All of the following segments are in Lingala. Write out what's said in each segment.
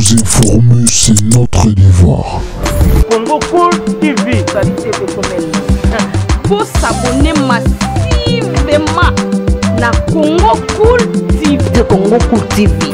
Vous informer, c'est notre devoir. Congo Cool TV. Vous s'abonner massivement na Congo Cool TV. De Congo Cool TV.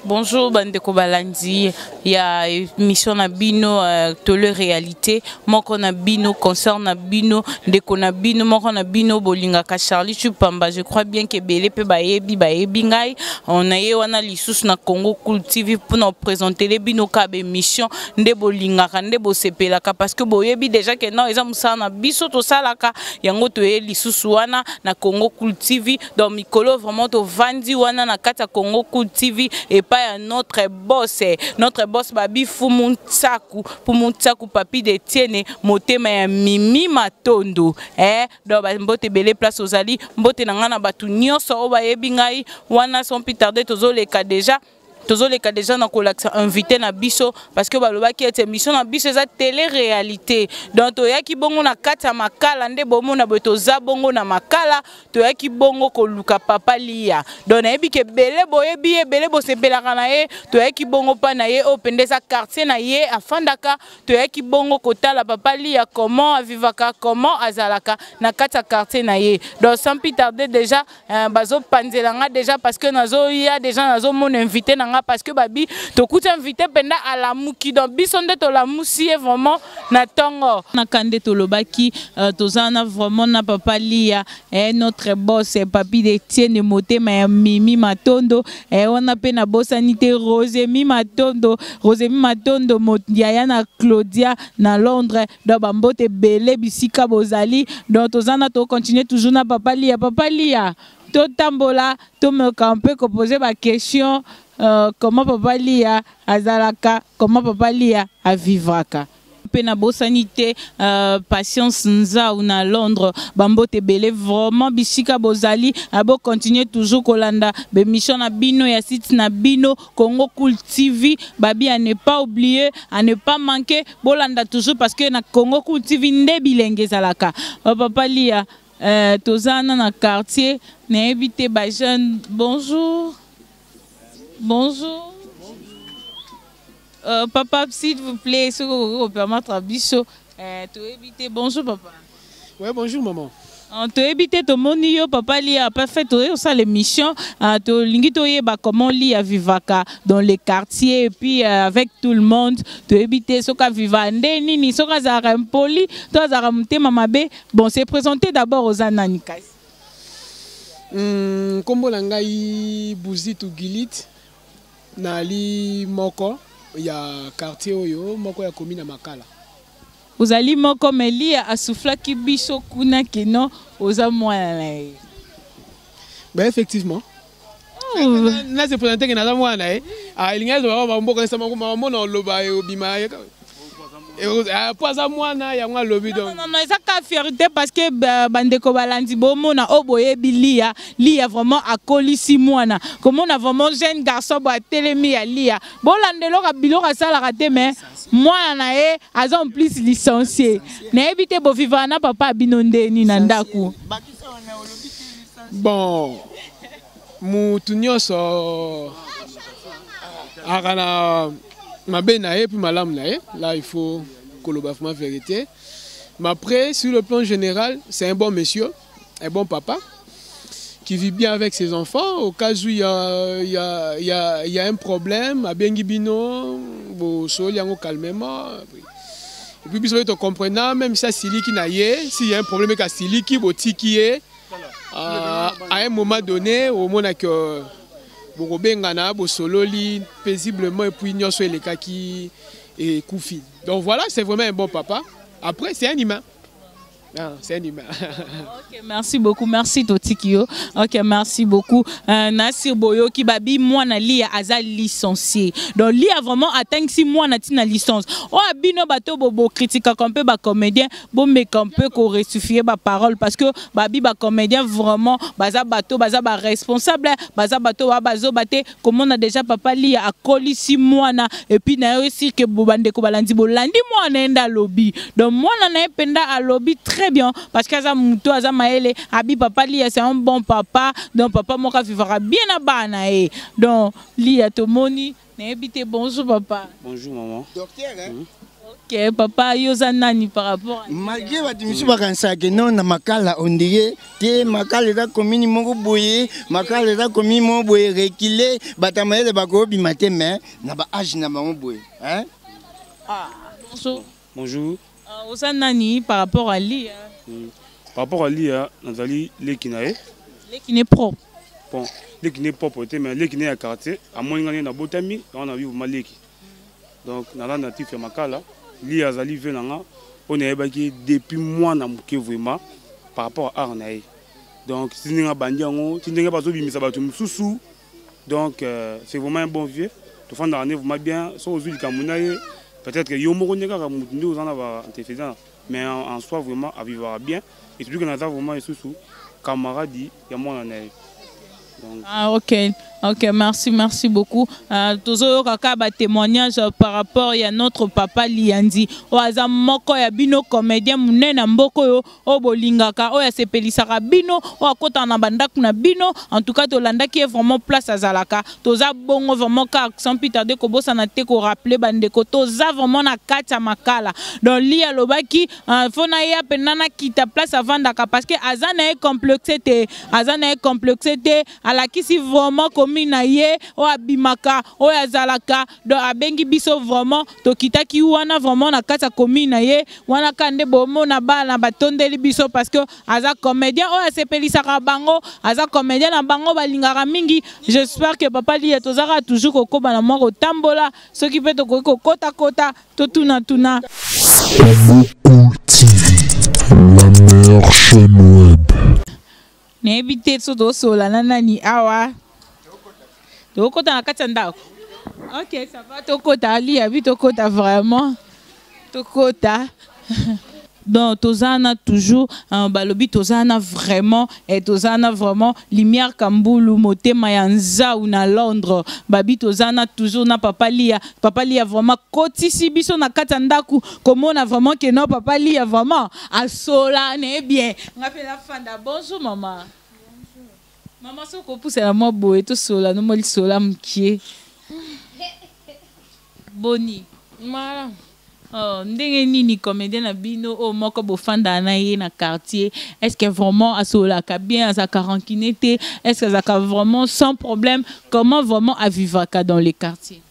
Bonjour bandeko balandi ya émission na bino tole réalité moko na bino concert na bino ndeko na bino moko na bino bolingaka Charlie Chupamba. Je crois bien que ebele pe bayebi bayebi ngai. On aye wana lisusu na Congo Cool TV pour nous présenter les bino ka ba émission nde bolingaka nde bosepelaka parce que boyebi déjà que non eza musala na biso tosalaka yango toye lisusu wana na Congo Cool TV. Donc mikolo vraiment tovandi wana na kati ya Congo Cool TV et pas ya notre boss, notre boss Babi Fumu Ntsaku, Fumu Ntsaku Papi de Tiene motema ya Mimi Matondo. Donc ba mbote belé place ozali mbote na ngana batu nyonso oyo bayebi ngai wana sans plus tarder tozoleka déjà. Tozoleka déjà na kolakisa invité na biso parce que balobaki ete émission na biso eza télé-réalité. Donc toyaki bongo na kati ya makala nde bomona boye toza bongo na makala, toyaki bongo koluka papa Lia. Donc nayebi ke ebele boyebi ye, ebele bosepelaka na ye, toyaki bongo pa na ye oyo mpenza eza quartier na ye afandaka, toyaki bongo kotala papa Lia comment avivaka, comment azalaka na kati ya quartier na ye. Donc sans plus tarder déjà, bazopanzela nga déjà parce que nazoya déjà nazomona invité na nga parce que babi tokuti invité mpenza alamuki. Donc biso nde tolamusi ye vraiment na ntongo. Na kande tolobaki, toza na vraiment na papa Lia, notre boss, papi de Tiene motema ya Mimi Matondo, wana pe na bosani te Rosemi Matondo, Rosemi Matondo yaya na Claudia na Londres. Donc bambote ebele bisika bozali. Donc toza na to continuer toujours na papa Lia. Papa Lia totambola tomeka mpe koposer ba question, comment papa Lia azalaka, comment papa Lia avivraka. Mpe nabosani te, Patience Nzau na Londres, bambote ebele vraiment bisika bozali. Bocontinue toujours kolanda bémission na bino ya site na bino Congo Cool TV. Babi à ne pas oublier, à ne pas manquer, bolanda toujours parce que na Congo Cool TV nde bilenge ezalaka. Papa Lia, toza na quartier, nayebi te ba jeune. Bonjour. Bonjour. Papa, s'il vous plaît, ce que vous permettre à biso, toyebite. Bonjour papa. Ouais, bonjour maman. Toyebite tomoni yo papa Lia, pas fait toye ça l'émission, to lingi toyeba comment Lia vivaka dans les quartiers et puis avec tout le monde. Toyebite soka viva nde nini, soka zara impoli, to zara mutema mabe. Bon, c'est présenté d'abord aux ananikas. Kombo na ngai Buzitu Gilit, nali moko ya quartier oyo, moko ya commune ya Makala. Ozali moko, mais Lia asoufflaki biso kuna keno oza mwana na ye. Ben effectivement. Oh. Na se présenter que naza mwana na ye. Ah, elingi azoba ba mboka esa moko mama mona oloba e obima ye. E, ah, po aza mwana yango alobi donc. Non, non, non, eza ka fierté parce que bandeko balandi bomona oyo boyebi Lia, Lia vraiment akolisi mwana. Komona vraiment jeune garçon bo atelemi ya Lia. Bolanda eloko biloko asalaka te, mais mwana na ye aza en plus licencié. Nayebi te bovivaka na papa bino ndeni na ndako. Bon, mutu nyonso aka na mabe na ye puis malamu na ye. Là, il faut koloba vraiment vérité. Mais après, sur le plan général, c'est un bon monsieur, un bon papa qui vit bien avec ses enfants. Au cas où il y a un problème, abengi bino, bosoli yango calmement. Et puis, biso to comprenant, même si asiliki na ye, s'il y a un problème avec asiliki, botiki ye, à un moment donné, au moment que bokobengana, bosololi paisiblement et puis nyonso elekaki ekufi. Donc voilà, c'est vraiment un bon papa. Après, c'est un humain. Ah, c'est un humain. Ok, merci beaucoup. Merci Totikio. Ok, merci beaucoup. Nassir Boyo qui babi mwana Lia aza licencié. Donc Lia vraiment atteint 6 mois na tina licence. Oh abino bato bobo critique un peu ba comédien, bo meka un peu ko resufier ba parole parce que babi ba comédien vraiment baza bato baza ba responsable, baza bato ba bazo bate comme on a déjà papa Lia a koli 6 mois na et puis na aussi que bo bande ko balandi bolandi mwana enda lobby. Donc mwana na penda a lobby très très bien parce que aza moto aza mayele abi papa Lia c'est un bon papa donc papa moko avivaka bien na bana na ye donc Lia tomoni nayebi te bonjour papa bonjour maman docteur hein? Mm. Ok papa yo oza nani par rapport malgré bato misusu bakanisaka ke non na makala ondire te makala eza commune moko boye makala eza commune moko boye rekile bato ya mayele bakobima te mais na ba age na bango boye hein? Ah, bonjour. Bonjour. Uh, oza nani par rapport à Lia? Mm. Par rapport à Lia, nazali leki na ye. Leki ne propre. Bon, leki ne propre te mais leki ne ya quartier, amoni nga nde nabotami, yango na vraiment leki. Donc naza natif ya Makala, Lia azali vieux na nga oyo nayebaki depuis mwana moke vraiment par rapport à art na ye. Donc ti ndenge abandi yango, ti ndenge bazobimisa bato mosusu donc euh, c'est vraiment un bon vieux tofandaka nde vraiment bien soki ozwi likambo na ye peut-être yo moko nde kaka motu nde oza na ba antécédent mais en, en soi vraiment avivaka bien et surtout que naza vraiment lisusu camarade ya mwana na ye. Donc... Ah, ok, ok, merci, merci beaucoup. Euh, tozoyoka kaka ba témoignage par rapport ya notre papa Liandi. Oyo aza moko ya bino comédien munene na mboka oyo oyo bolingaka, oyo asepelisaka bino, oyo akotaka na bandako na bino. En tout cas, tolandaki ye vraiment place azalaka. Toza bongo vraiment kaka sans plus tarder kobosana te ko rappeler bandeko toza vraiment na kati ya makala. Donc Lia alobaki euh, faut naya mpenza nakita place avandaka parce que aza na ye complexe te. Aza na ye complexe te, alakisi vraiment commune na ye oyo abimaka, oyo azalaka. Donc abengi biso vraiment tokitaki wana vraiment na kati ya commune na ye wana kaka nde bomona bana batondeli biso parce que aza comédien oyo asepelisaka bango, aza comédien na bango balingaka mingi. J'espère que papa Lia tozaka toujours kokoba na mwa kotambola soki mpe tokoki kokotakota totunatuna. Congo Cool TV, la meilleure chaîne web. Nayebi te so tosola na nani awa tokota na kati ya ndako. Ok, ça va, tokota Lia bi tokota vraiment tokota. Donc tozana toujours euh, balobi tozana vraiment et tozana vraiment lumière Kambulu motema ya nzau na Londres babi tozana toujours na papa Lia papa Lia vraiment kotisi biso na kati ya ndaku komona vraiment que non papa Lia vraiment asola ne bien nga pe na fanda. Bonjour maman. Maman soko kopusana mwa boye tosola no mwa lisola mokie. Boni. Malamu. Oh, ndenge nini comédien na bino oyo moko bofandaka na ye na quartier, est-ce que vraiment asololaka bien, azalaka rancune te, est-ce que azalaka vraiment sans problème, comment vraiment avivaka dans le quartier?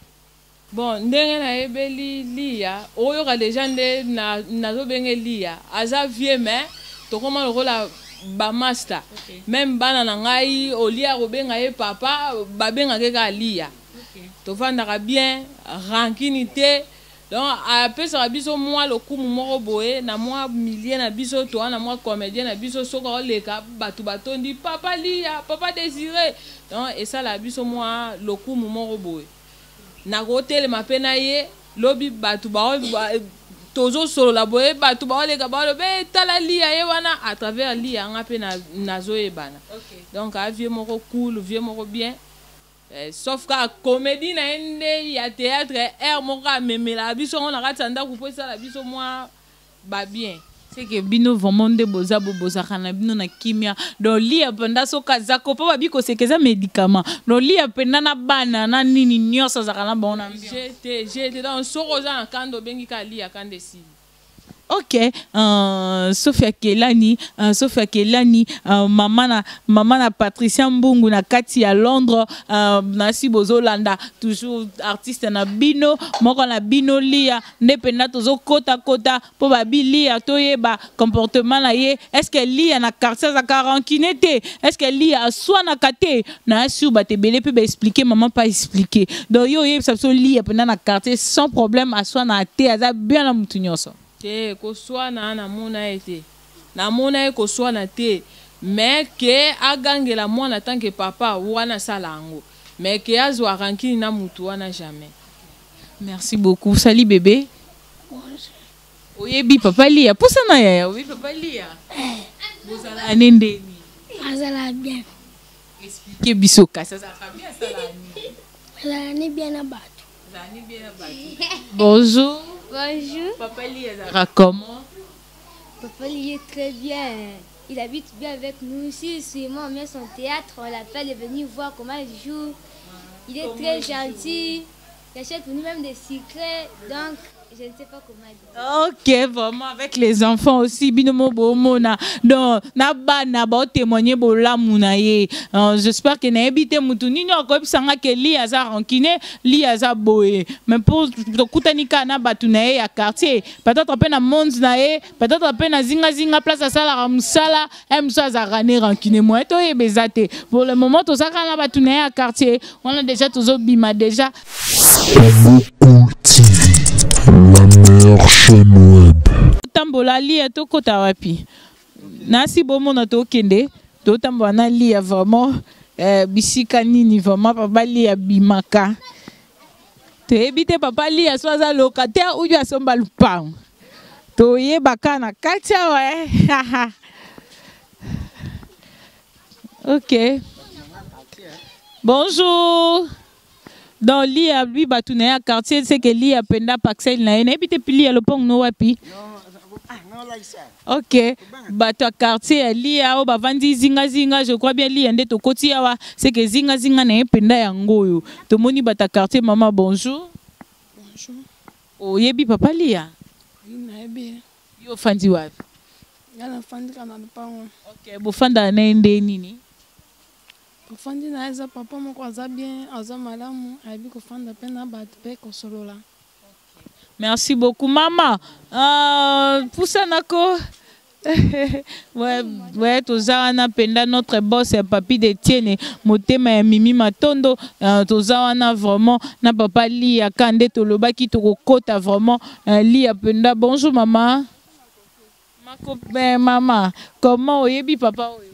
Bon, ndenge nayebeli Lia, oyoka deja nde nazobenge Lia aza vieux mais tokoma lokola ba master. Okay. Même bana na ngai olia kobenga ye papa, babengaka ye kaka Lia. Okay. Tovandaka bien, rancune te. Donc apesaka biso mwa lokumu moko boye na mwa milieu na biso, toa na mwa comédien na biso, soki aoleka bato batondi papa Lia, papa Désiré. Donc esalaka biso mwa lokumu moko boye. Nakotelema mpe na ye lobi bato tozosolola boye, bato baoleka baloba eh, tala Lia ye wana, à travers Lia nga mpe nazoyebana. Okay. Donc a vieux moko cool, vieux moko bien. Eh, sauf ka comédie na ye nde ya théâtre air moko amemelaka biso ngo na kati ya ndako mpo esala biso mwa ba bien. C'est que bino vraiment nde boza bo bozaka na bino na kimia. Donc Lia penda soka zako po babi kosekeza médicament. Donc Lia penda na bana na nini nyonso azaka na bango na ambiance. Jete, jete. Donc soko oza na kanda obengi ka Lia kanda esili. Ok, Sophia Kelani, Sophia Kelani, mama na Patricia Mbungu na kati ya Londres, na si bozolanda toujours artiste na bino, moko na bino Lia, nde penda tozo kota kota po babi Lia toyeba comportement na ye, est-ce que Lia na quartier azaka rancune te, est-ce que Lia aswanaka te, na sur batebele pe ba expliquer maman pas expliquer. Donc yo yebisa biso Lia penda na quartier sans problème aswana te, aza bien na mutu nyonso. Te koswana namona ye te, namona ye koswana te, mais ke agangela mwana tant que papa wana asala yango, mais ke azwa rancune na mutu wana jamais. Merci beaucoup. Salut bébé. Bonjour. Oyebi papa Lia, posa na yaya, oyebi papa Lia. Bozala ne ndeni? Azala bien. Expliquer biso kasi azala bien, asala nini? Azala ni bien na bato. Azala ni bien na bato. Bonjour. Bonjour. Papa Lia azalaka comment? Papa il est très bien. Il habite bien avec nous. Si seulement on met son théâtre, on l'appelle de venir voir comment il joue. Il est très gentil. Il achète pour nous même des sucrés. Donc, je ne sais pas comment dire. Ok, vraiment, avec les enfants aussi, bino mo bomona. Donc, na bana ba témoigner bolamu na ye. J'espère que nayebi te mutu nini akoyebisa nga ke li aza rancunier, li aza boye. Mais pour tokutani kaka na batu na ye ya quartier, peut-être pe na monde na ye, peut-être pe na zinga zinga place asalaka mosala, ye mosusu azalaka ne rancunier. Moyen toyeba eza te. Pour le moment, tozalaka na batu na ye ya quartier. Wana déjà tozobima déjà. Congo Cool TV, la meilleure chaîne web. Tambola lia tokota wapi? Nasi bomona tokende, totambola na lia vraiment bisika nini vraiment papa lia bimaka. Toyebi te papa lia so aza locataire ou bien asomba lupango. Toyebaka na kati awa, eh. Ok. Bonjour. Donc Lia lui batu na ya quartier c'est que Lia penda paxel na ye nayebi te Lia lopango no wapi? Ok, bato ya quartier ya Lia oyo bavandi zinga zinga, je crois bien Lia nde tokoti awa, c'est que zinga zinga na ye penda yango oyo. Tomoni bato ya quartier, maman bonjour. Bonjour. Oyebi papa Lia? Oui, nayebi ye. Yo ofandi wapi? Nga nafandi kaka na lopango. Ok, bofandaka na ye nde nini? Tofandi na ye, aza papa moko aza bien, aza malamu, ayebi kofanda pe na bato pe kosolola. Merci beaucoup mama. Pusanako. Ouais, ouais, toza wana penda notre boss ya Papi de Tiene, motema ya Mimi Matondo, toza wana vraiment na papa Lia Kande tolobaki tokokota vraiment Lia penda. Bonjour maman. Mako, maman, comment oyebi papa oyo?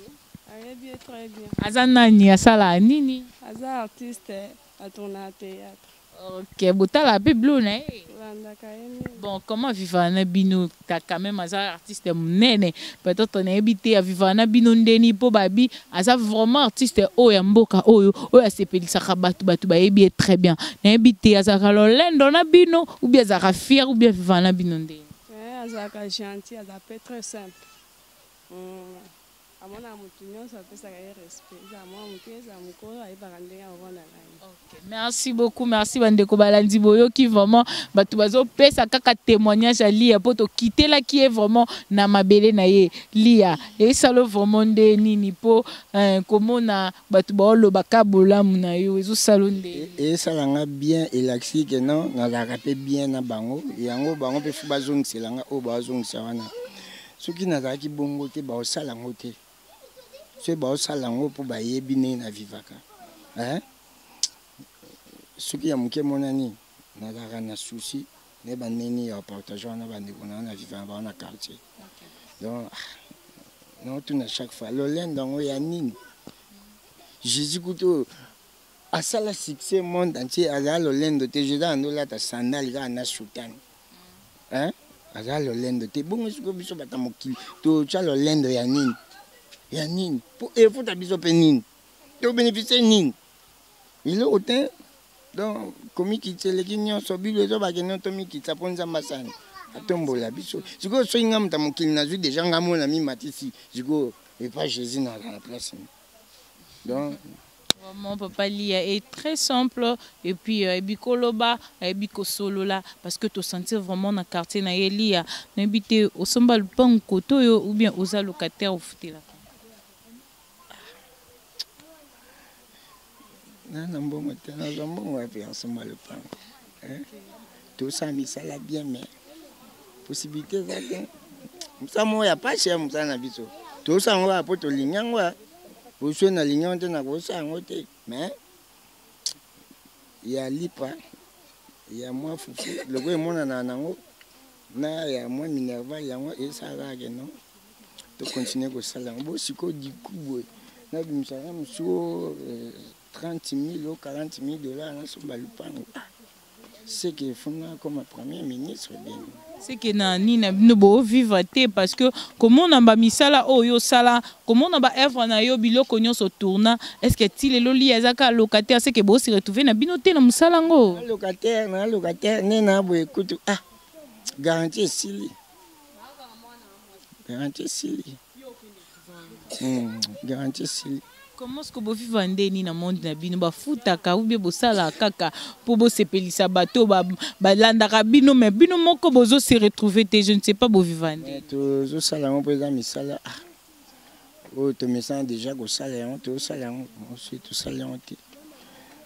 Ayebi ye très bien. Aza nani, asala nini? Aza artiste, atourna théâtre. Ok, botala pe bleu na ye. Landaka ye mingi. Bon, comment vivre na bino? Ta quand même aza artiste munene. Peut-être na yebi te vivre na bino ndeni po babi aza vraiment artiste oyo ya mboka oyo, oyo asepelisaka batu, batu ba yebi ye très bien. Na yebi te azaka lolendo na bino ou bien azaka fier ou bien vivre na bino ndeni. Eh, azaka gentil, aza pe très simple. Amona mutu nyonso apesaka ye respect. Eza mwa moke, eza mokolo, ayebaka ndenge akovanda na ye. Okay, merci beaucoup, merci bandeko balandi boyoki vraiment bato bazopesa kaka témoignage ya Lia po tokitelaki ye vraiment na mabele na ye. Lia esalo vraiment nde nini po komona bato baolobaka bolamu na yo ezosalo nde? Esalanga bien, elakisi ke non, nazalaka pe bien na bango. Yango bango pe fu bazongisela nga oyo bazongisa wana. Soki nazalaki bongo te, baosala yango te. Soki baosala yango mpo bayebi ndenge na vivaka. Hein? Soki ya moke emonani, nazalaka na souci nayeba ndenge nini ya partage wana bandeko na nga na vivaka bango na quartier. Donc, naotuna chaque fois, lolendo yango ya nini? Jésus kutu asala succès monde entier, azala lolendo te. Jésus andolata sandale kaka na soutane. Hein? Aza lolendo te. Bongo sikoyo biso bato ya mokili totya lolendo ya nini? Ya nini? Po efuta biso pe nini? To bénéficier nini? Eloko te. Donc komikitisa eleki nyonso. Bible ezobake no tomikitisa mpo Nzambe asala atombola biso. Sikoyo soki nga moto ya mokili nazwi deja nga mona mimatisi, sikoyo epa Jésus nazala na place nini? Donc vraiment papa Lia est très simple et puis bikoloba et bikosolola parce que to sentir vraiment na quartier na ye Lia na bité osomba lupango koto yo ou bien oza locataire ofutela. Na na mbongo te, na za mbongo ya pe osomba lupango. Hein? Tout ça misala bien mais possibilité eza te. Mosala moko ya pasi ya mosala na biso. Tosala yango kaka po tolingi yango, hein. Boso nalingi yango te, nakosala yango te. Mais ya lipa, ya mwa fufu, lokola emonanaka nango, na ya mwa minerval, yango esalaka kaka ke non, to continuer kosala yango. Bo sikoyo du coup boye, nabimisaka mosusu 30 000 ou 40 000 dollars nasomba lupango. C'est que funa comme premier ministre bien. C'est que na nini na bino bo vivre te parce que comment na ba misala oyo sala, comment na ba œuvre na yo biloko nyonso tourna, est-ce que ti lelo li azaka locataire, c'est que bo se retrouver na bino te na musala ngo? Na locataire, na locataire, ne na bo écoute, ah, garantie esili. Garantie esili. Garantie esili. Comment est-ce que bovivre ndeni na monde na bino bafutaka ou bien bosalaka kaka mpo bosepelisa bato balandaka bino, mais bino moko bozo se retrouver te? Je ne sais pas, bovivre ndeni? Tozosala yango mpo eza misala oyo tomesana déjà kosala yango. Tozosala yango osi, tosala yango te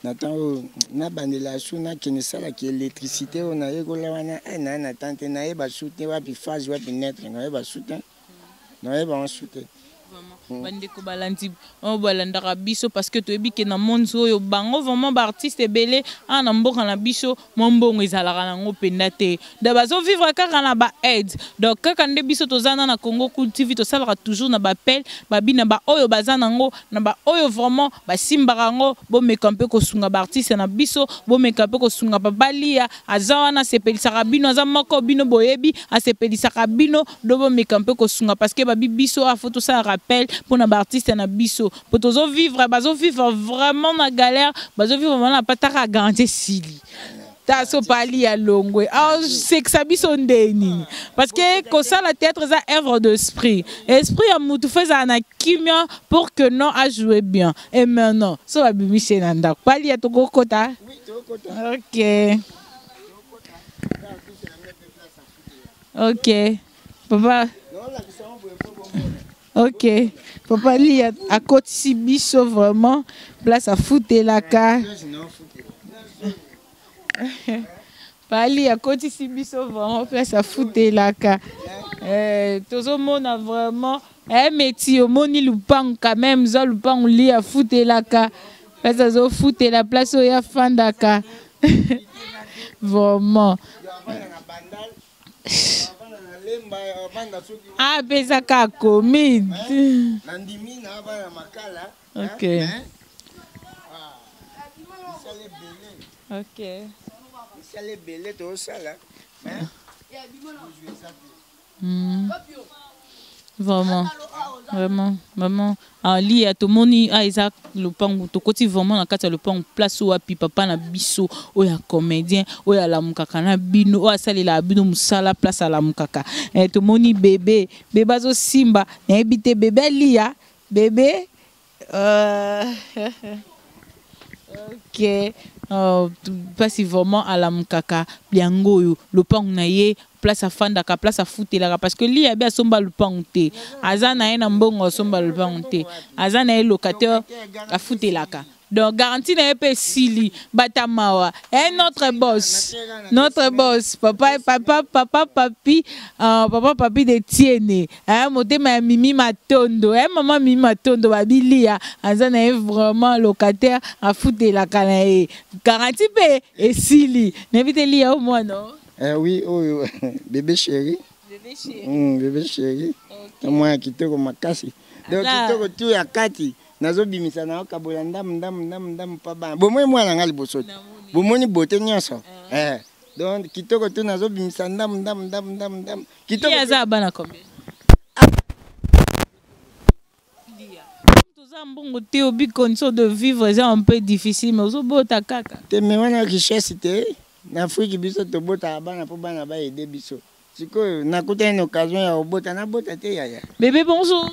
na ntango oyo nabandela su nakende esalaki électricité oyo nayekola wana. Naye na temps te, nayeba su te wapi phase, wapi neutre, nayeba su te, nayeba yango su te. Bandeko balandi oyo balandaka biso, parce que toyebi ke na monde oyo bango vraiment baartiste ebele awa na mboka na biso, mwa mbongo ezalaka nango mpenza te, donc bazovivre kaka na baaide. Donc kaka nde biso toza na Congo Cool TV, tosalaka toujours na baappel babi na baoyo baza nango, na baoyo vraiment basimbaka yango, bomeka mpe kosunga baartiste na biso, bomeka mpe kosunga Papa Lia. Aza wana, asepelisaka bino, aza moko bino boyebi, asepelisaka bino. Do bomeka mpe kosunga, parce que babi biso afo tosala rappel mpona baartiste na biso, mpo tozovivre, bazovivre vraiment na galère, bazovivre vraiment na pataka. Garantie esili, ta so pali ya longwe asekisa biso nde nini? Parce que kosala théâtre eza œuvre d'esprit, esprit ya mutu fo ezala na kimia pour que non ajoue bien. Et maintenant so babimisi ye na ndako, pali ya tokokota. Ok, papa. Ok, papa Lia akotisi biso vraiment place afutelaka. Pali akotisi biso vraiment place afutelaka. Tozomona vraiment meti omoni lupangu quand même, zwa lupangu li afutelaka, place azofutela, place oyo afandaka vraiment. Apesaka commune. Nandimi na bana Makala. Misala ebele. Misala ebele tozosala. Vraiment, vraiment, vraiment. Lia, tomoni a eza lopangu, tokoti vraiment na kati ya lopangu, place wapi papa na biso oyo ya comédien, oyo alamukaka na bino, oyo asalelaka bino mosala, place alamukaka. Tomoni bébé, bébé azosimba, nayebi te bébé alia bébé. Ok, mpasi vraiment alamukaka. Yango oyo lopangu na ye, place afandaka, place afutelaka, parce que Lia be asomba lupangu te, aza na ye na mbongo asomba lupangu te, aza na ye locataire, afutelaka. Donc garantie na ye mpe esili, bata mawa. Notre boss, notre boss, papa, papa, papa, papi, papa, papi de Tiene, motema ya Mimi Matondo, mama Mimi Matondo, babilia aza na ye vraiment locataire, afutelaka na ye, garantie mpe esili. Nayebi te, Lia o mwana o? Oui, oyo bébé chéri. Bébé chéri. Bébé chéri, mwana kitoko makasi. Donc kitoko tu ya kati nazobimisa na okabola ndamu ndamu ndamu ndamu mpa bana. Bomoi mwana nga liboso te, bomoni beauté nyonso. Donc kitoko tu nazobimisa ndamu ndamu ndamu ndamu ndamu. Kitoko aza bana combien? Toza mbongo te, obi condition de vivre eza un peu difficile, mais ozobota kaka. Te, me wana richesse te. Na Afrique biso tobotaka bana mpo bana baaider biso. Sikoyo nakutani na occasion ya kobota, nabota te yaya. Bébé, bonjour.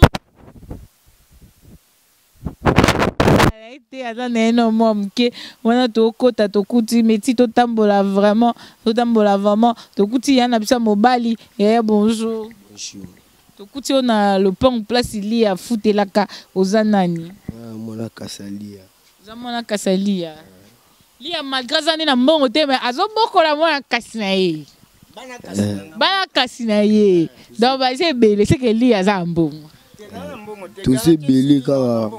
Te, aza na ye no mwa moke wana. Tokota, tokuti meti, totambola vraiment, totambola vraiment, tokuti ya na biso ya mobali. Yaya, bonjour. Bonjour. Tokuti oyo na lopango, place Lia afutelaka. Oza nani? Mwana Kasalia. Oza mwana Kasalia. Lia, malgré aza nde na mbongo te, mais azobokola mwana kasi na ye, bana kasi na ye. Donc baza ebele, seke Lia aza ya mbongo. Toza ebele kaka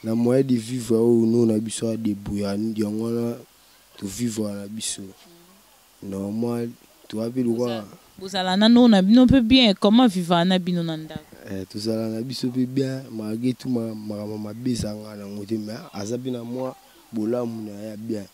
na moyen de vivre oyo no na biso adébrouilla yango wana, tovivre na biso normal, toza mpe lokola. Bozala nano na bino mpe bien? Comment vivre na bino na ndako? Tozala na biso mpe bien malgré tout. Makambo mabe ezalanga nango te, mais aza mpe na mwa bolamu na ye ya bien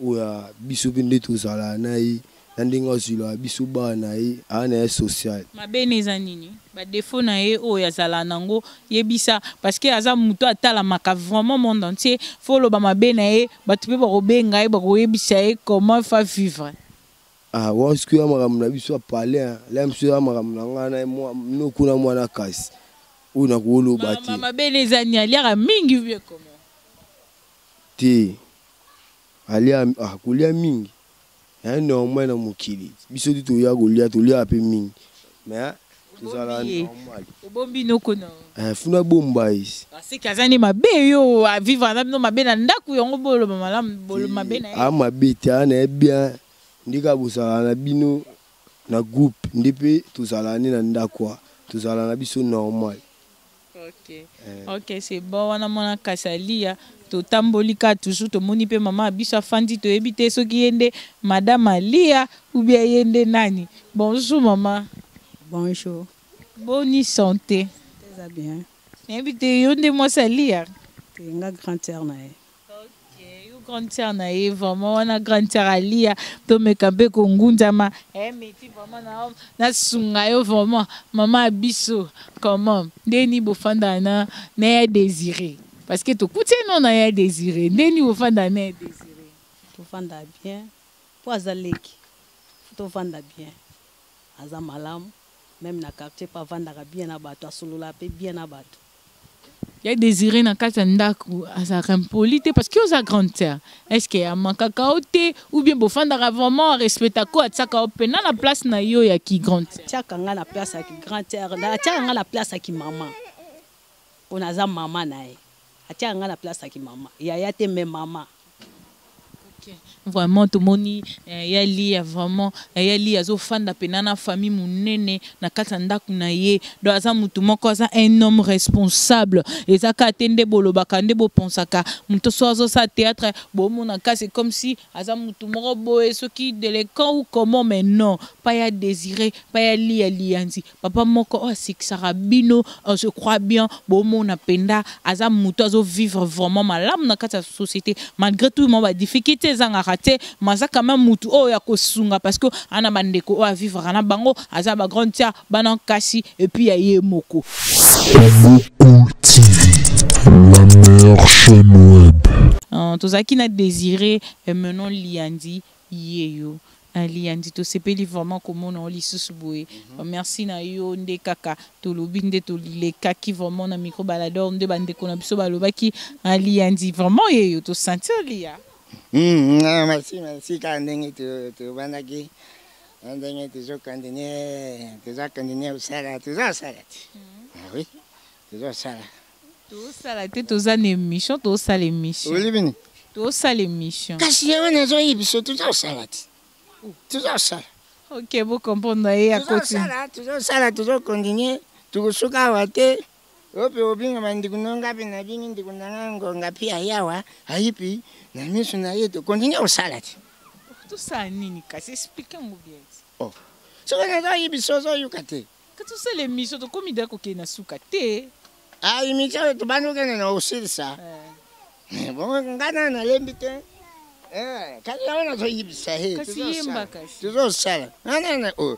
oyo ya biso mpe nde tozala na ye, na ndenge azwilaka biso bana na ye, aa na ye social. Mabe ne eza nini? Badéfaut na ye oyo azala nango, yebisa, parce que aza moto atalamaka vraiment monde entier. Fo oloba mabe na ye, bato mpe bakobenga ye, bakoyebisa ye comment fa vivre. Ah, wana sikoyo ya makambo na biso ya palais la mosusu ya makambo na ngai na noko na mwana kasi oyo nakoloba te. Mabele eza ni aliaka mingi ou bien comment? Te, alia ah, kolia mingi ya normal na mokili. Biso tu toya kolia, toliaka mpe mingi mais tozala normal. Obombi noko na eh, funa bomba ye aseki aza nde mabe yo avivre na bino mabe na ndako yango boloba malamu boloba mabe na ye. A mabe te, a na ye bien nde kaka bozalaka na bino na groupe nde mpe tozalaka nde na ndako tozala na biso normal. Ok, ok c'est bon wana mwana kasi alia totamboli kaka toujours tomoni mpe mama ya biso afandi toyebi te soki ye nde madame alia ou bien ye nde nani. Bonjour mama. Bonjour. Boni santé? Eza bien. Nayebi te yo nde mwasi alia? Te, nga grande sœur na ye. Ok, yo grande sœur na ye vraiment wana grande sœur alia tomeka mpe kongunzama eh, meti vraiment na nasunga yo vraiment mama ya biso comment ndeni bofandaka na na ya désiré parce que tokuti ye no na ya désiré ndeni bofandaka na ya désiré? Tofanda bien mpo aza leki, tofanda bien, aza malamu meme na quartier mpe avandaka bien na bato, asololaka mpe bien na bato. Ya Désiré na kati ya ndako azalaka impoli te parce que oza grande sœur, est ce que amakaka yo te ou bien bofandaka vraiment arespectaka yo, atiaka yo mpena na place na yo ya ki grande sœur? Atiaka nga na place ya ki grande sœur, atiaka nga na place ya ki mama mpo naza mama na ye, atiaka nga na place ya ki mama, yaya te mais mama. Vraiment tomoni eh, ya Lia vraiment eh, ya Lia azofanda pena na famille munene na kati ya ndako na ye donc aza mutu moko aza un homme responsable eza kaka te nde bolobaka nde boponsaka moto so azosala théâtre bomona ka c'est comme si aza mutu moko boye soki délinquant ou comment, mais non, pa ya Désiré, pa ya Lia Liyanzi, papa moko oyo asekisaka bino, je crois bien bomona mpenza aza moto azovivre vraiment malamu na kati ya société malgré tout mwa badifficulté ezangaka te, mais aza quand même motu oyo ya kosunga parce que ana bandeko oyo avivraka na bango, aza bagrande sœur bana kasi et puis ya ye moko. Congo Cool TV, la meilleure chaîne web. Tozalaki na Désiré Menon Liandi yeyo. Liandi, tosepeli vraiment komona yo lisusu boye. Merci na yo nde kaka tolobi nde tolekaki vraiment na micro balador nde bandeko na biso balobaki Liandi vraiment yeyo tosentir lia. Merci, merci kaka ndenge tobandaki ndenge tozokontinue, tozokontinue kosala, tozosala te. Ah oui, tozosala. Tosala te, toza na émission, tosala émission. Olobi nini? Tosala émission. Kasi yango nazoyebi biso tozosala te, tozosala. Ok, bocomprendre ye akoti. Tozosala, tozosala, tozokontinue, tokosuka awa te. Oyo mpe obinga bandeko na nga mpe nabingi ndeko na nga ngonga mpe ayawa ayipi na miso na ye, tokontinue kosala te. Tosala nini kasi? Explike yango bien te. Oh. Soki nazoyebi biso ozoyoka te. Kasi tosala émission, tokomi da kokende na suka te. Ah, émission oyo tobandi kokende na kosilisa. Bongo nga na nalembi te. Kasi yango nazoyebisa ye. Kasi yemba kasi. Tozosala. Nga nana oyo.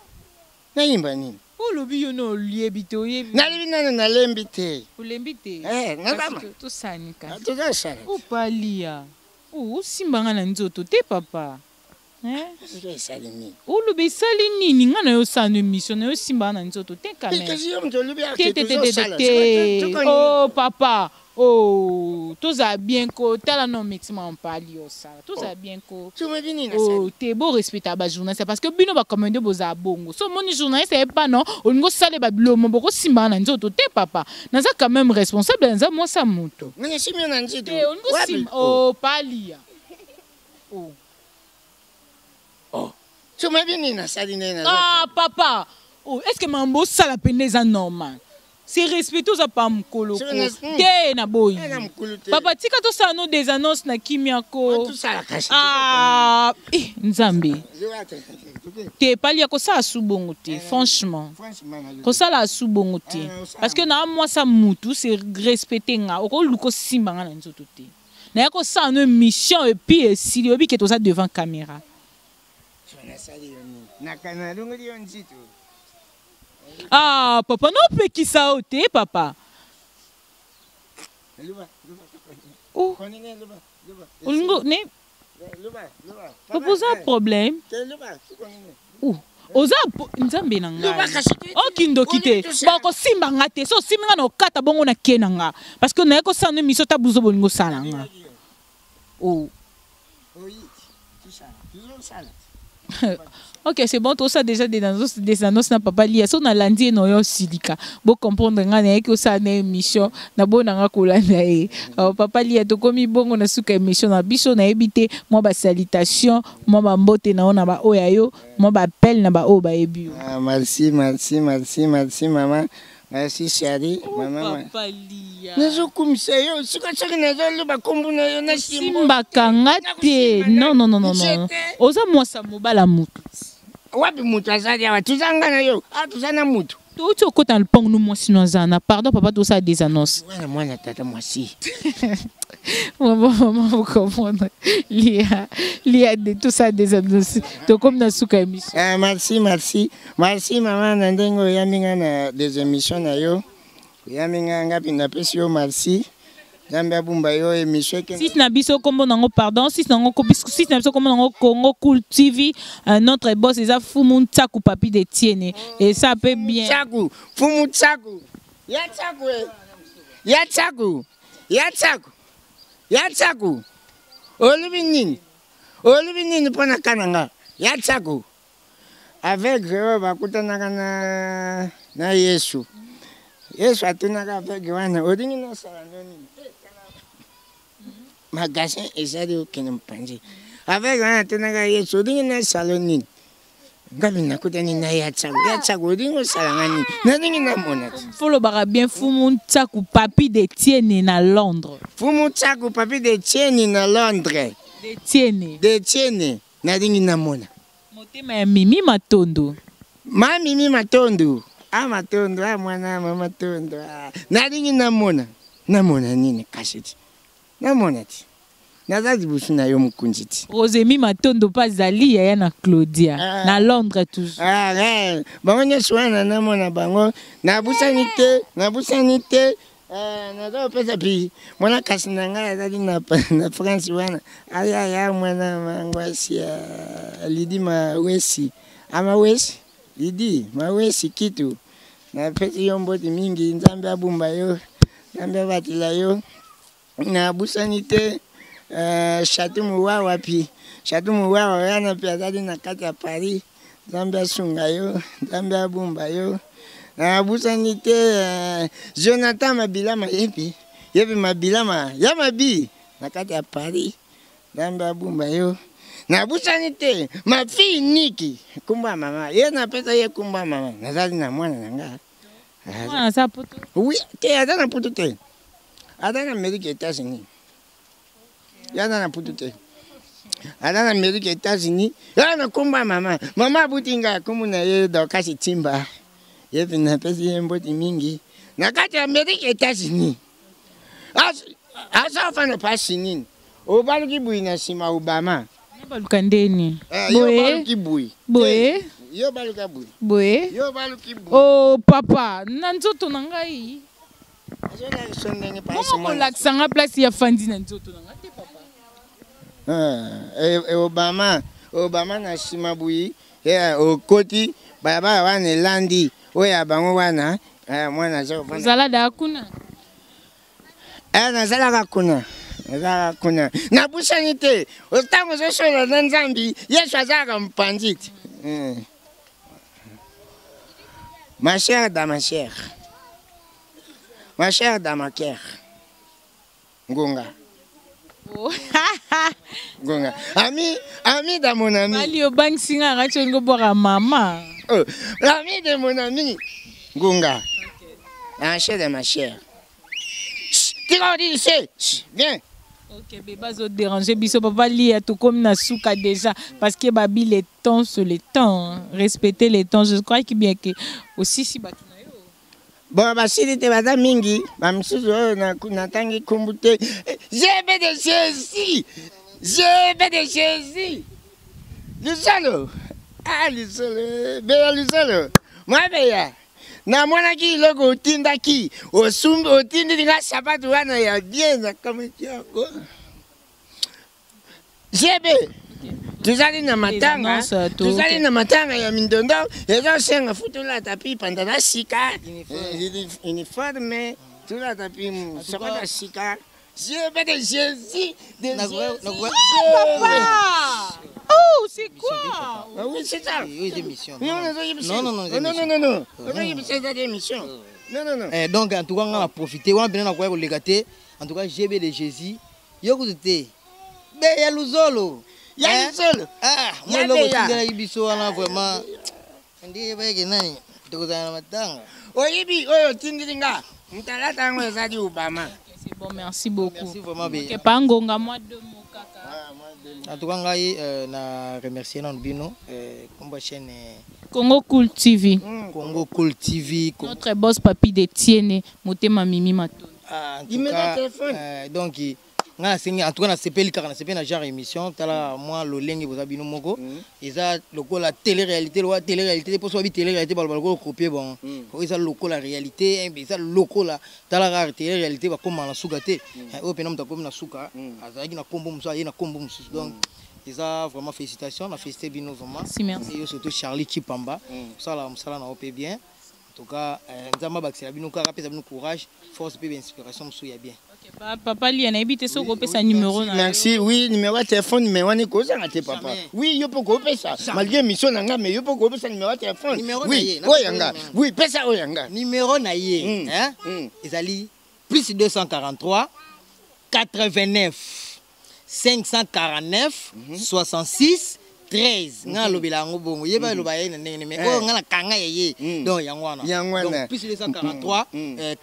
Nayimba nini? Olobi yo na oliebi te, oyebi. Nalobi nano nalembi te. Olembi te? Nazama. Tosani kasi. Tozosala. Opalia. Osimba nga na nzoto te papa. Esali nini? Oloba esali nini? Nga na yo osala no émission na yo osimba na nzoto te quand même. Kasi yo moto olobi Te te te te te te. Oh papa. Oh, tozala bien ko tala no médecin mpali osala. Tozala bien ko. Oh, te bo respecter ba journaliste parce que bino ba commande bozala bongo. So moni journaliste e pa non, olingo sale ba bilomo boko simba na nzoto te papa. Naza quand même responsable, naza mwasa moto. Nga simi yo na nzoto. Te olingo simba oh palia. Oh. Oh. So mabi nini nasali nde na Ah papa. Oh, est-ce que mambo osala pende eza normal? C'est respecté oza pa mokolo ko. Te na boyi. Papa tika tosala no des annonces na kimia ko. Ah, eh, Nzambe. Te pali ya kosala su bongo te, franchement. Kosala su bongo te. Parce que na mwasa mutu c'est respecter nga. Okoluka osimba nga na nzoto te. Na kosala no émission et puis esili oyebi ke toza devant caméra. Nasali yo nini? Nalongoli yo nzito. Ah papa nopekisa yo te papa. Oh. Olingo ne Papa oza problème. Oza nzambe na ngai. Okindoki te. Bakosimba nga te. So osimbi nga na okata bongo na ke na nga. Parce que naye kosala no émission ta buzo bolingo sala nga. Oh. Ok, c'est bon, tout ça déjà des annonces, des annonces na papa Lia. So na landi no yo silika. Bo comprendre nga na yeki osala na émission na bo na nga kolanda ye. Alors, papa Lia tokomi bongo na suka émission na biso na yebi te moi ba salutation, moi ba mbote na ona ba oya yo, moi ba appel na ba oyo ba yebi yo. Ah, merci, merci, merci, merci maman. Merci chérie, oh, maman. Papa Lia. Nazokumisa yo, soki soki nazoloba kombo na yo na simbaka nga te. Non non non non non. Oza mwasa mobala mutu. Wapi mutu azali awa? Toza nga na yo. Ah, toza na mutu. Touti okota na lupango no mwasi no aza na. Pardon papa, tosala des annonces. Wana mwana tata mwasi. Maman, maman, vous comprendre. Lia, Lia, de tout ça des annonces. Tokomi na suka émission. Ah, merci, merci. Merci maman na ndenge oyambi nga na des émissions na yo. Oyambi nga nga mpe napesi yo merci. Nzambe abumba yo émission ekende. Site na biso kombo nango pardon, site nango site na biso kombo nango Congo Cool TV. Notre boss eza Fumu Ntsaku Papi de Tiene. Et ça peut bien. Tsaku, Fumu Tsaku. Ya Tsaku eh. Ya Tsaku. Ya Tsaku. Ya Tsaku. Olobi nini? Olobi nini pona kananga? Ya Tsaku. Aveugle oyo bakutanaka na, na Yesu. Yesu atunaka aveugle wana, olingi nasala ndo nini? Magasin ezali okende mopanzi. Aveugle wana atunaka Yesu, olingi nasala nini? Ngabi nakutani na ya Tsaku. Ya Tsaku, olingi osala nga nini? Nalingi namona te. Folobaka bien Fumu Ntsaku Papi de Tiene na Londres. Fumu Tsaku Papi de Tiene na Londres. De Tiene. De Tiene. Nalingi namona. Motema ya Mimi Matondo. Ma Mimi Matondo. Ah Matondo, ah mwana ma Matondo. Ah. Nalingi namona. Namona nini kasi ti. Namona ti. Naza liboso na yo mokonzi ti. Rosemi Matondo pa azali yaya na Claudia. Ah. Na Londres toujours. Ah, eh. Bango nyonso wana namona bango. Nabusani te, nabusani te. Eh, naza kopesa pi mwana kasi na ngai azali na, na France wana ayaya mwana mangwasi ya Lidi Mawesi amawesi Lidi Mawesi kitu napesi yo mbote mingi Nzambe abumba yo Nzambe abatela yo nabusani te eh, Chateau Muwawa pi Chateau Muwawa wana pi azali na kati ya Paris Nzambe asunga yo Nzambe abumba yo nabusani te eh, Jonathan Mabilama yepi yepi Mabilama ya mabi na kati ya Paris Nzambe abumba yo nabusani te ma fille Niki kumba mama ye napesa ye kumba mama nazali na mwana na nga Mwana aza poto? Oui, te aza na poto te. Aza na Amérique États-Unis. Ye aza na poto te. Aza na Amérique États-Unis. Ye na komba mama. Mama abuti nga kombo na ye Dorcas Timba. Ye mpe napesi ye mbote mingi. Na kati ya Amérique États-Unis. Aza ofanda pasi nini? Obaluki bui na nsima Obama. Baluka ndeni. Eh, yo baluki bui. Boye. Yo baluka bui. Boye. Yo baluki bui. Oh papa, na nzoto na ngai. Bongo kolakisa nga place ya fandi na nzoto na ngai te papa. Eh, eh, Obama, Obama na nsima bui, eh, okoti balabala wana elandi oyo ya bango wana eh, mwana aza kovanda. Ozala da kuna. Eh, nazalaka kuna nazalaka kuna nabusani te ntango ozosolola na nzambi yesu azalaka mopanzi te eh. Ma chère dans ma chère, ma chère dans ma cœur, ngonga. Oh. Ngonga. Ami, ami dans mon ami. Bali obangisi nga nga tshongo bora mama. Oh, l'ami de mon ami. Ngonga. Ma chère de ma chère. Tika odi ici. Viens. Ok, bébé, azo déranger biso papa Lia tout comme na suka déjà parce que babi les temps sur les temps, respecter les temps, je crois que bien que aussi si batu na yo. Bon, basili te baza mingi, ba misusu oyo natangi kombo te. Zebe de Jésus. Zebe de Jésus. Lisolo. Ah, lisolo. Beya lisolo. Mwa beya. Namonaki eloko otindaki, osumbi, otindeli nga sapatu wana ya bien, nakamwaki yango. GB tozali na matanga tozali na matanga ya mindondo ezosenga fu tolata mpi pandala sika eh, uniforme tolata mpi sapato sika GB de Jésus de Jésus Papa Oh, c'est quoi Ah oui, c'est ça. Oui, des missions. Non, non, non, non, non, non, non, non. Non, non, émission. Non, non, non. Eh, donc, en tout cas, on a profité. On a bien koleka En tout cas, GB de Jésus. Yo kutu te. Be ya luzolo. Ya luzolo. Ah, moi eloko otindelaki biso wana vraiment. Ndi yebaki nani tokozala na matanga. Oyebi oyo otindeli nga mutalata yango ezali Obama. C'est bon, merci beaucoup. Merci vraiment. Be. Ok, pa ngonga moi deux mots kaka. En tout cas ngai euh, na remercier nanu bino euh, komba chaîne euh, Congo Cool TV. Congo Cool TV. Notre boss Papi de Tiene, motema Mimi Matondo. Ah, en tout cas, euh, donc nga nasengi en tout cas nasepeli kaka nasepeli na genre émission tala mwa lolenge boza bino moko mm. eza lokola télé réalité lokola télé réalité te mposo babi télé réalité baloba lokola copie bon mm. eza lokola réalité eh, eza lokola tala kaka télé réalité bakóma na suka te mm. eh, oyo mpena moto akomi na suka azalaki na nkombo mosusu aye na nkombo mosusu donc eza vraiment félicitation na félicité bino vraiment merci, merci. yo surtout charlie chipamba kosala mosala na yo mpe bien En tout cas, euh, Nzambe abakisela bino kaka apesa bino courage, force pe inspiration mosusu ya bien. Okay, papa Lia nayebi te soki opesa numéro na Merci, oui, numéro ya téléphone mais wana ekozanga te papa. Oui, yo mpo kopesa malgré mission na nga mais yo mpo kopesa numéro ya téléphone. Oui, oyo ya nga. Oui, pesa oyo ya nga. Numéro na ye, mm. hein? Mm. Ezali plus 243 89 549 mm -hmm. 66 13 nga alobela yango bongo ye baloba ye na ndenge mais oyo nga nakanga ya ye donc yango wana donc plus 243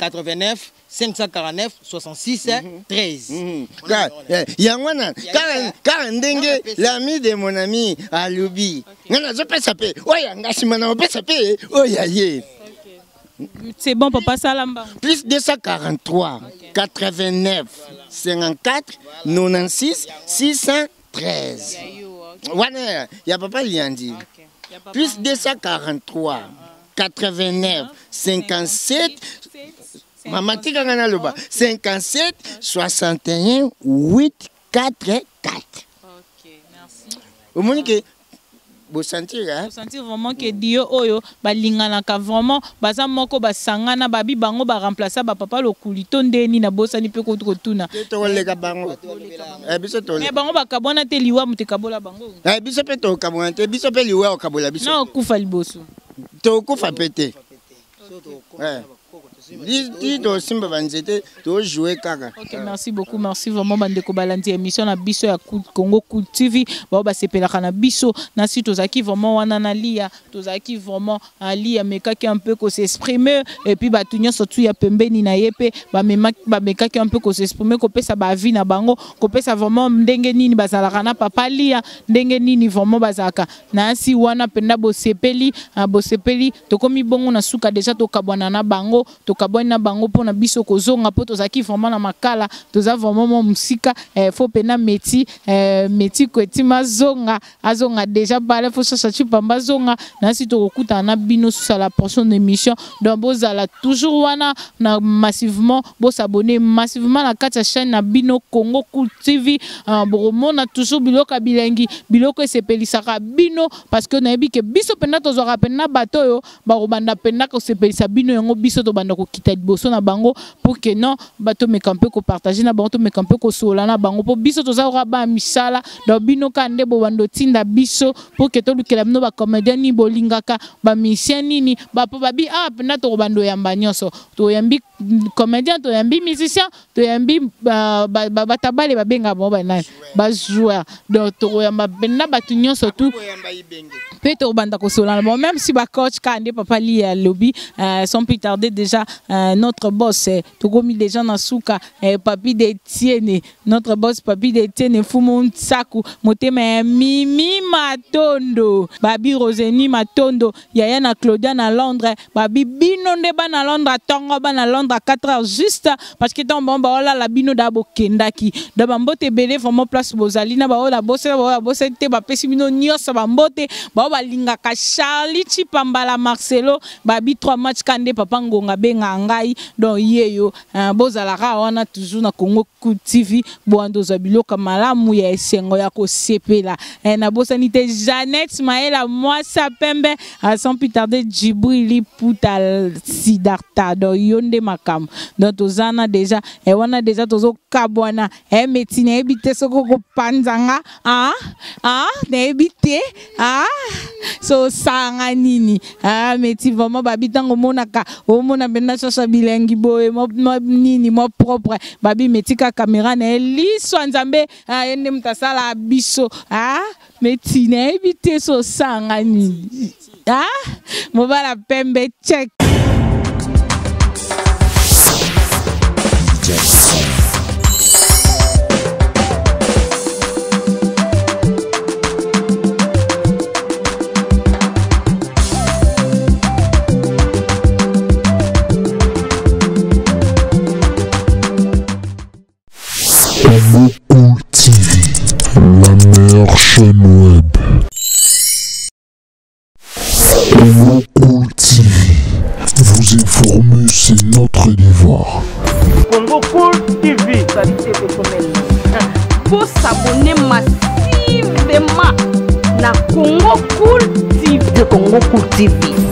89 549 66 13 yango wana kaka ndenge l'ami de mon ami alobi nga nazopesa mpe oyo ya nga nsima na opesa mpe oyo ya ye C'est bon, papa Salamba. Plus 243, okay. 89, 54, 96, 613. Wana ya papa Liandi. Okay. Plus 243, 89, 57, mama tika nga naloba 57, 61, 8, 4, 4. Omoni ke bosentir hein? Bosentir vraiment que dio oyo balinganaka vraiment baza moko basangana babi bango ba remplacer ba papa lokuli to ndeni na bosani pe kotuna tokoleka bango eh, biso toleka bango bakabwana te liwa moto ekabola bango eh, biso pe tokabwana te biso pe liwa okabola biso na okufa liboso tokufa pe te eh. Ti tosimba banzete tojoue kaka. Ok, merci beaucoup, merci vraiment bandeko balandi émission na biso ya Congo Cool TV, bao basepelaka na biso na si tozalaki vraiment wana na lia, tozalaki vraiment ali amekaki un peu ko s'exprimer et puis bato nyonso tu ya pembeni na ye pe bamekaki un peu ko s'exprimer kopesa ba avis na bango, kopesa vraiment ndenge nini bazalaka na papa lia, ndenge nini vraiment bazalaka na si wana penda bosepeli, bosepeli tokomi bongo na suka deja tokabwana na bango tokabwani na bango mpona biso kozonga mpo tozalaki vraiment na makala toza vraiment mwa mosika eh, fo mpena meti eh, meti kwetima azonga azonga deja bale fo sasa chipamba azonga nasi tokokutana na bino susa la portion d'émission donc bozala toujours wana na massivement bosabonne massivement na kati ya chaîne na bino Congo Cool TV uh, bokomona toujours biloko ya bilengi biloko esepelisaka bino parce que nayebi ke biso mpenza tozwaka mpenza bato oyo bakobanda mpenza kosepelisa bino yango biso tobanda kokita liboso na bango pour que non tomeka mpe kopartage na bango tomeka mpe kosolola na bango mpo biso toza kaka bana misala donc bino kaka nde bobanda otinda biso pour que tolukela bino bacomédien nini bolingaka bamusicien nini bapo babi awa mpenza tokobanda oyamba nyonso toyambi comédien toyambi musicien toyambi batabale babengaka bango banani bajoueur donc tokoyamba mpenza bato nyonso tu mpe tokobanda kosolola na bango même si bacoach kaka nde papa liya alobi euh, sans plus tarder déjà euh, notre boss eh, tokomi déjà na suka eh, papi de tiene notre boss papi de tiene fumu nsaku motema ya mimi matondo babi roseni matondo yaya na Claudia na Londres babi bino nde bana Londres tongo bana Londres 4 heures juste parce que ntango bango baolala bino da bokendaki da bambote ebele vraiment place bozali na baoyo nabosani baoyo nabosani te bapesi bino nyonso bambote baoyo balingaka Charlie Chipambala Marcelo babi 3 match ka nde papa Ngonga benga asalaka ngai donc ye yo hein, bozalaka wana toujours na Congo Cool TV bwando ozwa biloko malamu ya esengo ya kosepela eh, nabosani te Jeannette Maela mwasi ya pembe ah, sans plus tarder Djibril Liputa Sidarta donc yo nde makambo donc toza na déjà eh, wana déjà tozokabwana eh, meti nayebi te soki okopanza nga ah, ah, nayebi te ah, so osanga nini ah, meti vraiment babi ntango omonaka omona mpenza shasha bilengi boye mwa nini mwa propre babi meti ka kamera na ye liso ya nzambe ah, ye nde moto asala biso ah, meti nayebi te so osanga nini ah, mobala pembe check Congo Cool TV, la meilleure chaîne web. Congo Cool TV, vous informer, c'est notre devoir. Congo Cool TV. Vous s'abonner massivement na Congo Cool TV. De Congo Cool TV.